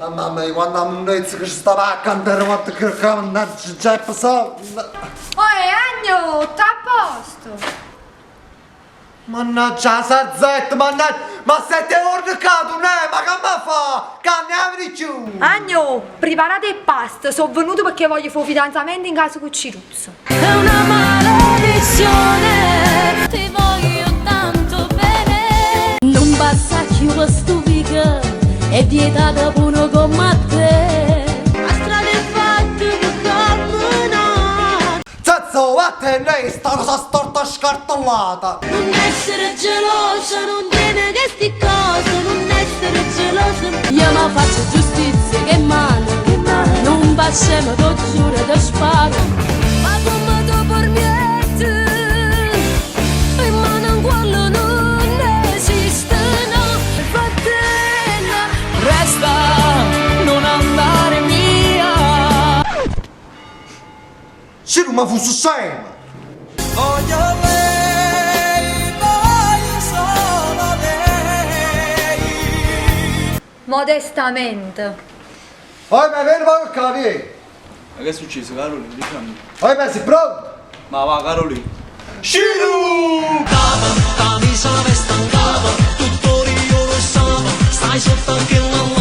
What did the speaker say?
Mamma mia, quanta munnezza che ci stava accanto a quanto che mannaggia Gepp so. Oè, Agnò, tutto a posto? Mannaggia 'a sarzetta, mannaggia, ma sette juorne ccà tu neh, ma che m'ha fa? Ca ne 'a vedi cchiù! Agnò, priparate 'e paste, so' venuto pecché voglio fa 'o fidanzamento in casa cu Ciruzzo. È una maledizione, ti voglio tanto bene. Nun passa cchiù pe stu vico, è vietato p'uno comm'a te. A strada è fatta pe cammenà. Zezzo, vattene, sta cosa storta scartellata! Nun essere gelosa, nun tiene chesti cose, nun essere gelosa. Io me faccio giustizia che mano, nun facciamo t'o giuro te sparo. Ma comme te permiette, 'e mano 'ncuollo nun esiste no. Vattene, Resta, non andare via. Si nun me fosse scemo! Voglio lei, voglio solo lei. Modestamente. Oi ma vieni poco ccà, vieni! Ma che è successo Carolì? Dici a me. Oi ma sei pronto? Ma va Carolì. Scirù! Stai sotto anche la.